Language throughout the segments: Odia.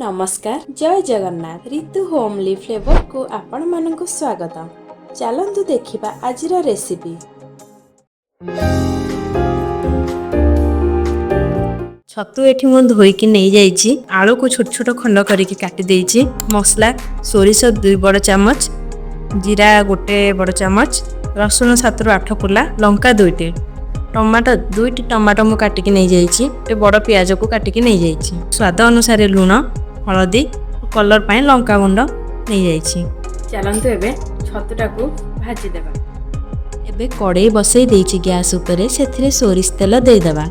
ନମସ୍କାର, ଜୟ ଜଗନ୍ନାଥ। ରିତୁ ହୋମଲି ଫ୍ଲେଭରକୁ ଆପଣମାନଙ୍କୁ ସ୍ୱାଗତ। ଚାଲନ୍ତୁ ଦେଖିବା ଆଜିର ରେସିପି। ଛତୁ ଏଠି ମୁଁ ଧୋଇକି ନେଇଯାଇଛି। ଆଳୁକୁ ଛୋଟ ଛୋଟ ଖଣ୍ଡ କରିକି କାଟି ଦେଇଛି। ମସଲା: ସୋରିଷ 2 ବଡ଼ ଚାମଚ, ଜିରା 1 ବଡ଼ ଚାମଚ, ରସୁଣ 7ରୁ 8 କୁଲା, ଲଙ୍କା ଦୁଇଟି, ଟମାଟୋ ଦୁଇଟି ଟମାଟୋ ମୁଁ କାଟିକି ନେଇଯାଇଛି। ଗୋଟେ ବଡ଼ ପିଆଜକୁ କାଟିକି ନେଇଯାଇଛି। ସ୍ୱାଦ ଅନୁସାରେ ଲୁଣ, ହଳଦୀ, କଲର୍ ପାଇଁ ଲଙ୍କା ଗୁଣ୍ଡ ନେଇଯାଇଛି। ଚାଲନ୍ତୁ ଏବେ ଛତୁଟାକୁ ଭାଜିଦେବା। ଏବେ କଡ଼େଇ ବସେଇ ଦେଇଛି ଗ୍ୟାସ୍ ଉପରେ। ସେଥିରେ ସୋରିଷ ତେଲ ଦେଇଦେବା।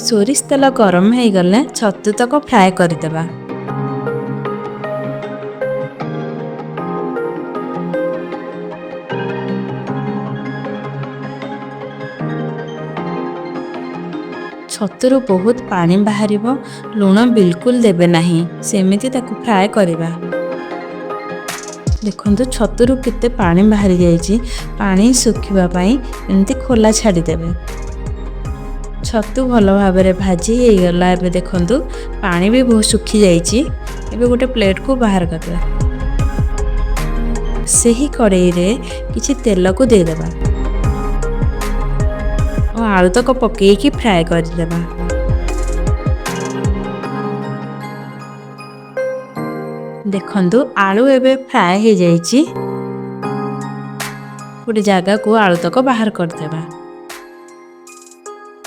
ସୋରିଷ ତେଲ ଗରମ ହେଇଗଲେ ଛତୁ ତକ ଫ୍ରାଏ କରିଦେବା। ଛତୁରୁ ବହୁତ ପାଣି ବାହାରିବ। ଲୁଣ ବିଲକୁଲ ଦେବେ ନାହିଁ, ସେମିତି ତାକୁ ଫ୍ରାଏ କରିବା। ଦେଖନ୍ତୁ, ଛତୁରୁ କେତେ ପାଣି ବାହାରି ଯାଇଛି। ପାଣି ଶୁଖିବା ପାଇଁ ଏମିତି ଖୋଲା ଛାଡ଼ିଦେବେ। ଛତୁ ଭଲ ଭାବରେ ଭାଜି ହେଇଗଲା। ଏବେ ଦେଖନ୍ତୁ, ପାଣି ବି ବହୁତ ଶୁଖି ଯାଇଛି। ଏବେ ଗୋଟେ ପ୍ଲେଟକୁ ବାହାର କରିଦେବା। ସେହି କଡ଼େଇରେ କିଛି ତେଲକୁ ଦେଇଦେବା ଓ ଆଳୁତକ ପକେଇକି ଫ୍ରାଏ କରିଦେବା। ଦେଖନ୍ତୁ, ଆଳୁ ଏବେ ଫ୍ରାଏ ହେଇଯାଇଛି। ଗୋଟେ ଜାଗାକୁ ଆଳୁତକ ବାହାର କରିଦେବା।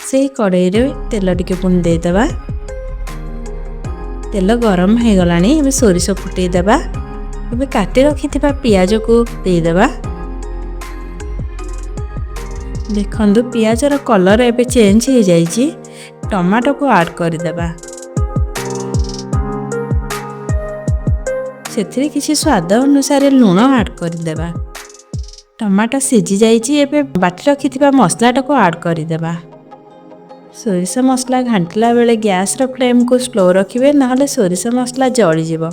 ସେଇ କଡ଼େଇରେ ତେଲ ଟିକେ ପୁଣି ଦେଇଦେବା। ତେଲ ଗରମ ହେଇଗଲାଣି। ଏବେ ସୋରିଷ ଫୁଟେଇଦେବା। ଏବେ କାଟି ରଖିଥିବା ପିଆଜକୁ ଦେଇଦେବା। ଦେଖନ୍ତୁ, ପିଆଜର କଲର୍ ଏବେ ଚେଞ୍ଜ ହେଇଯାଇଛି। ଟମାଟୋକୁ ଆଡ଼୍ କରିଦେବା। ସେଥିରେ କିଛି ସ୍ୱାଦ ଅନୁସାରେ ଲୁଣ ଆଡ଼୍ କରିଦେବା। ଟମାଟୋ ସିଝି ଯାଇଛି। ଏବେ ବାଟି ରଖିଥିବା ମସଲାଟାକୁ ଆଡ଼୍ କରିଦେବା। ସୋରିଷ ମସଲା ଘାଣ୍ଟିଲା ବେଳେ ଗ୍ୟାସ୍ର ଫ୍ଲେମ୍କୁ ସ୍ଲୋ ରଖିବେ, ନହେଲେ ସୋରିଷ ମସଲା ଜଳିଯିବ।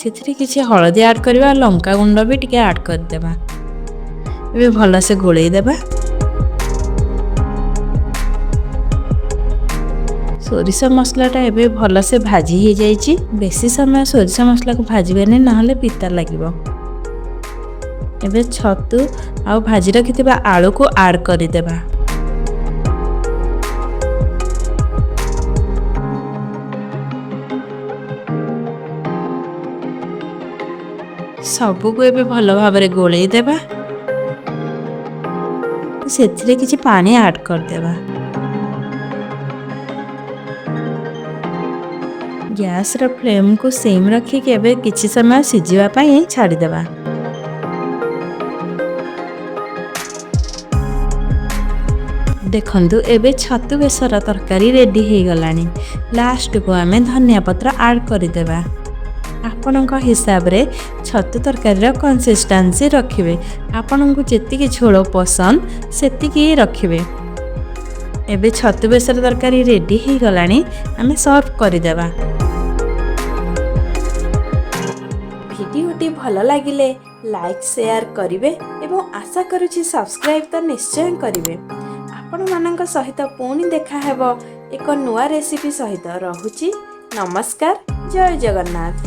ସେଥିରେ କିଛି ହଳଦୀ ଆଡ଼୍ କରିବା। ଲଙ୍କା ଗୁଣ୍ଡ ବି ଟିକେ ଆଡ଼୍ କରିଦେବା। ଏବେ ଭଲସେ ଗୋଳେଇ ଦେବା। ସୋରିଷ ମସଲାଟା ଏବେ ଭଲସେ ଭାଜି ହେଇଯାଇଛି। ବେଶୀ ସମୟ ସୋରିଷ ମସଲାକୁ ଭାଜିବେନି, ନହେଲେ ପିତା ଲାଗିବ। ଏବେ ଛତୁ ଆଉ ଭାଜି ରଖିଥିବା ଆଳୁକୁ ଆଡ଼୍ କରିଦେବା। ସବୁକୁ ଏବେ ଭଲ ଭାବରେ ଗୋଳେଇ ଦେବା। ସେଥିରେ କିଛି ପାଣି ଆଡ଼୍ କରିଦେବା। ଗ୍ୟାସ୍ର ଫ୍ଲେମ୍କୁ ସିମ୍ ରଖିକି ଏବେ କିଛି ସମୟ ସିଝିବା ପାଇଁ ଛାଡ଼ିଦେବା। ଦେଖନ୍ତୁ, ଏବେ ଛତୁ ବେସର ତରକାରୀ ରେଡ଼ି ହେଇଗଲାଣି। ଲାଷ୍ଟକୁ ଆମେ ଧନିଆ ପତ୍ର ଆଡ଼୍ କରିଦେବା। ଆପଣଙ୍କ ହିସାବରେ ଛତୁ ତରକାରୀର କନସିଷ୍ଟାନ୍ସି ରଖିବେ। ଆପଣଙ୍କୁ ଯେତିକି ଝୋଳ ପସନ୍ଦ, ସେତିକି ରଖିବେ। ଏବେ ଛତୁ ବେସର ତରକାରୀ ରେଡ଼ି ହେଇଗଲାଣି। ଆମେ ସର୍ଭ କରିଦେବା। ଭିଡ଼ିଓଟି ଭଲ ଲାଗିଲେ ଲାଇକ୍, ସେୟାର କରିବେ ଏବଂ ଆଶା କରୁଛି ସବସ୍କ୍ରାଇବ୍ ତ ନିଶ୍ଚୟ କରିବେ। ଆପଣମାନଙ୍କ ସହିତ ପୁଣି ଦେଖାହେବ ଏକ ନୂଆ ରେସିପି ସହିତ। ରହୁଛି, ନମସ୍କାର, ଜୟ ଜଗନ୍ନାଥ।